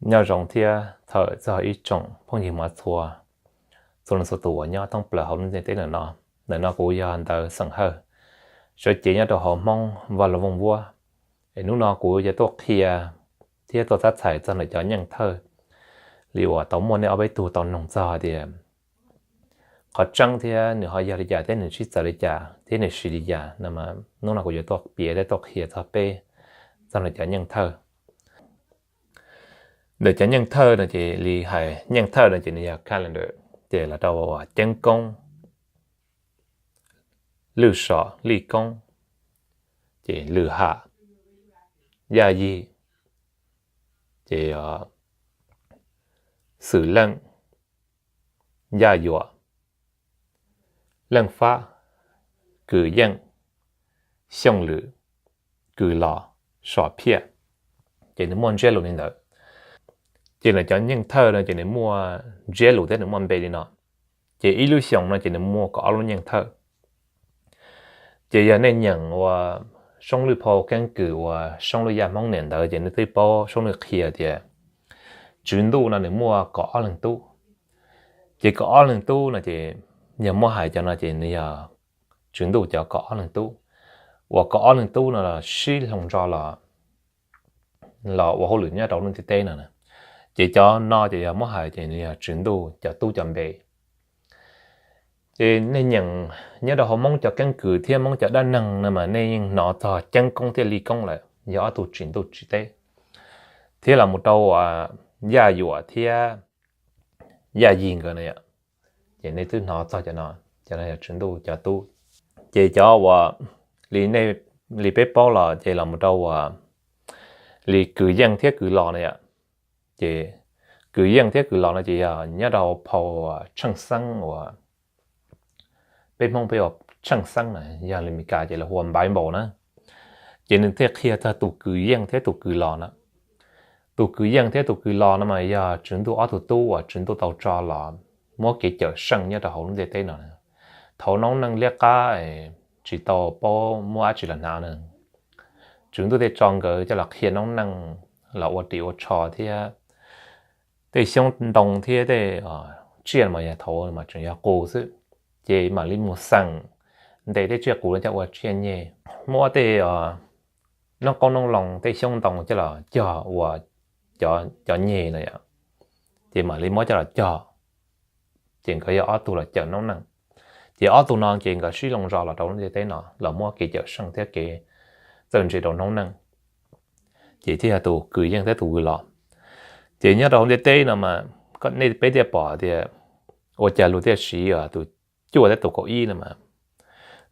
Nyob zoo thiab thov txog ib tsoom phooj ywg mov txhua, txhua leej txhua tus uas nyob thoob plaws hauv lub ntiaj teb ntawm no. Ntawm no kuv yog Ntawv Xeem Hawj, sawv cev nyob rau hauv Hmoob Vaj Lug Vooj Vuab. Es hnub no kuv yuav tuaj qhia thiab tuaj txhab txhais txog ntawm cov nyeej thawj li uas tau muaj nej ob peb tug tau noog txog hais tias qhov tseeb thiab nws ho yog li cas thiab nws sib txawv li cas thiab nws siv li cas no mas hnub no kuv yuav tuaj piav thiab tuaj qhia txog peb txog ntawm cov nyeej thawj. Ntawm cov nyeej thawj no ces li hais nyeej thawj no ces nws yog calendar, ces los rau ceeb koob, lwj som lij koob, ces lwm ham, yaj yig, ces xwm leej, yaj yuam, leej fab, kws yeej, xyooj lwm, kws los, som phiaj. Ces nws muaj ntsiab lus li ntawd. Ces ntawm cov nyeej thawj no ces nws muaj ntsiab lus thiab nws muaj npe li no. Ces ib lub xyoos no ces nws muaj kaum ob lub nyeej thawj. Ces yog nej nyeem uas soob lwj phau keeb kwm uas soob lwj yaj Hmoob niam ntawd ces nej twb paub soob lwj qhia tias tswv ntuj no nws muaj kaum ob leeg tub. Ces kaum ob leeg tub no ces yog muab hais cov no ces nws yog tswv ntuj cov kaum ob leeg tub, uas kaum ob leeg tub no los sib hloov nro los los ua hauj lwm nyob rau lub ntiaj teb no. Ces cov no ces yog muab hais ces nws yog tswv ntuj cov tub cov npe. Ces nej nyeem nyob rau hauv Hmoob cov keeb kwm thiab Hmoob cov dab neeg no mas nej yeej hnov txog ceeb koob thiab lij koob lawm, yog ob tug tsim ntuj tsim teb, thiab los mus rau yaj yuam thiab yaj yig nkawd no yom. Ces nej twb hnov txog cov no, cov no yog tswv ntuj cov tub. Ces cov uas li nej, li peb paub los ces los mus rau uas li kws yeej thiab kws los no yom. Ces kws yeej thiab kws los no ces yog nyob rau phau tsheej xeeb uas peb Hmoob peb ua tsheej xeeb na, yog li Meskas ces lawv hu ua Bible na. Ces nws thiaj qhia txog tus kws yeej thiab tus kws los na. Tus kws yeej thiab tus kws los no mas yog tswv ntuj ob tug tub uas tswv ntuj tau tso los muab kev cawm seej nyob rau hauv lub ntiaj teb no. Thaum noob neej liab qab tsis tau paub muab dab tsi los hnav na, tswv ntuj thiaj tso nkawd coj los qhia noob neej los ua ris ua tsho thiab tej xyoob ntoo thiab tej tsiaj mas yog thaum mas tseem yog qus xwb, ces mam li mus xeem ntes tej tsiaj qus no coj ua tsiaj nyeg, muab tej noob qoob noob loo tej xyoob ntoo coj los cog ua cov nyeg no yom, ces mam li muab coj los cog. Ces nkawd yog ob tug los cawm noob neej. Ces ob tug no ces nkawd sib hloov zos los rau lub ntiaj teb no los muab kev cawm seej thiab kev txawj ntse rau noob neej. Ces thiaj yog tus kws yeej thiab tus kws los. Ces nyob rau hauv ntiaj teb no mas nej peb thiaj pom tias ua cas luag thiaj siv tus cuaj thiab tus kaum ib no mas,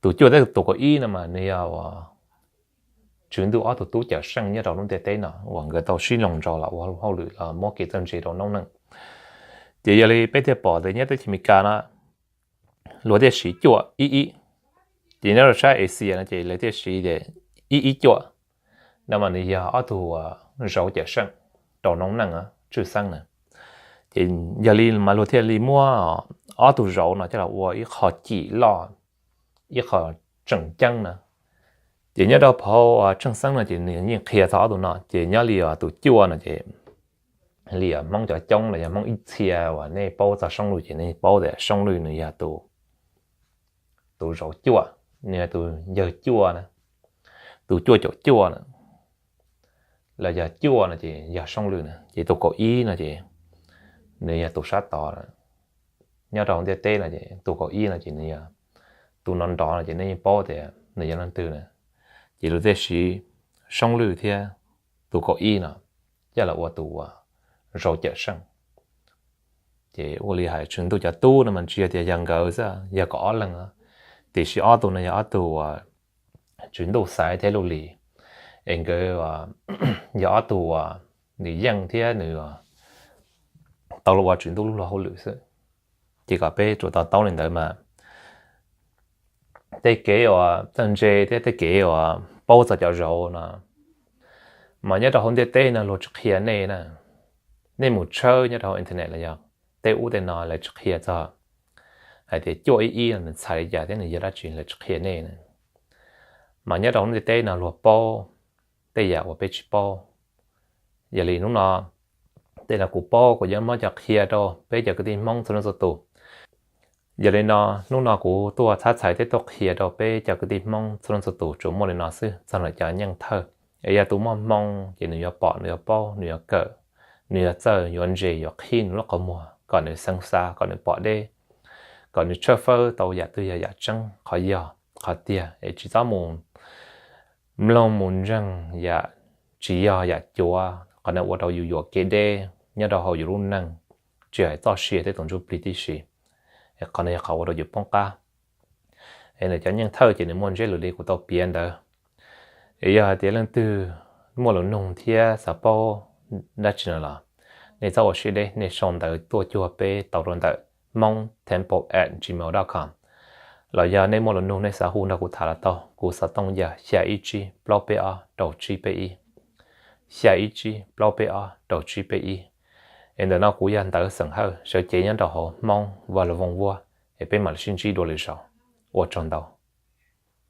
tus cuaj thiab tus kaum ib no mas nws yog uas tswv ntuj ob tug tub cawm seej nyob rau lub ntiaj teb no uas nkawd tau sib hloov zos los ua hauj lwm los muab kev txawj ntse rau noob neej. Ces yog li peb thiaj pom tias nyob teb chaws Amelikas no luag thiaj siv cuaj ib ib. Ces nyob rau sab Asia no ces lawv thiaj siv tias ib ib cuaj. No mas nws yog ob tug zauv cawm seej rau noob neej tshwj xeeb na. Ces yog li mas luag thiaj li muab ob tug zauv no coj los ua ib qho cim loj, ib qho tseem ceeb na. Ces nyob rau phau tsheej xeeb no ces nws yeej qhia txog ob tug no, ces nyob li tus cuaj no ces li Hmoob cov coob los yog Hmoob ib txhia uas nej paub txog Soob Lwj ces nej paub tias Soob Lwj nws yog tus zauv cuaj, nws yog tus yawg cuaj na, tus cuaj caum cuaj na, los yog cuaj no ces yog Soob Lwj na, ces tus kaum ib no ces nws yog tus sab tod na. Nyob rau hauv ntiaj teb no ces tus kaum ib no ces nws yog tus no nrov no ces nej yeej paub tias nws yog leej twg na. Ces luag thiaj siv Soob Lwj thiab tus kaum ib no coj los ua tus zauv cawm seej. Ces ua li hais tswv ntuj cov tub no mas tsis yog tias yog nkawd xwb, yog kaum ob leeg, tiam sis ob tug no yog ob tug uas tswv ntuj xaiv thiab luj lis, es nkawd yog ob tug uas nws yeej thiab nws tau los ua tswv ntuj lub luag hauj lwm xwb. Ces kom peb tsuas to taub li ntawd mas tej kev uas txawj ntse thiab tej kev uas paub txog cov zauv no mas nyob rau hauv ntiaj teb no luag tsis qhia nej na. Nej mus tshawb nyob rau hauv internet los yog tej ub tej no lawv tsis qhia txog hais tias cuaj ib ib no nws txhais li cas thiab nws yog dab tsi, lawv tsis qhia nej na. Mas nyob rau hauv ntiaj teb no luag paub tej yam uas peb tsis paub. Yog li hnub no Tej no kuv paub kuv yuav muab coj qhia rau peb cov kwv tij Hmoob txhua leej txhua tus. Yog li no, hnub no kuv tuaj txhab txhais thiab tuaj qhia rau peb cov kwv tij Hmoob txhua leej txhua tus tsuas muaj li no xwb txog lawv cov nyeej thawj. Es yog tus muaj hmoo ces nws yuav pom, nws yuav paub, nws yuav kawm, nws yuav txawj, yuav ntse, yuav qhib nws lub qhov muag kom nws xeeb xa, kom nws pom deb, kom nws tshawb fawb tau yam twg yog yam tseeb, qhov yog qhov tiag, es tsis txhob mus mloog mus ntseeg yam tsis yog yam cuav. Qhov no ua rau yus yuam kev deb nyob rau hauv yus lub neej, tsis hais txoj sia thiab tus ntsuj plig tib si. Qhov no yog qhov ua rau yus poob qab. Es nws cov nyeej thawj ces nws muaj ntsiab lus li kuv tau piav ntawd. Es yog hais tias leej twg muaj lus nug thiab xav paub dab tsi no los, nej txhob ua siab deb, nej sau ntawv tuaj cuag peb tau rau ntawm hmoob temple at gmail dot com, los yog nej muaj lus nug nej xav hu nrog kuv tham los tau, kuv xov tooj yog xya ib tsib plaub peb ob rau tsib peb ib, xya ib tsib plaub peb ob rau tsib peb ib. Es ntawm no kuv yog Ntawv Xeem Hawj, sawv cev nyob rau hauv Hmoob Vaj Lug Vooj Vuab, es peb mam li sib ntsib dua lwm zaus. Ua tsaug ntau.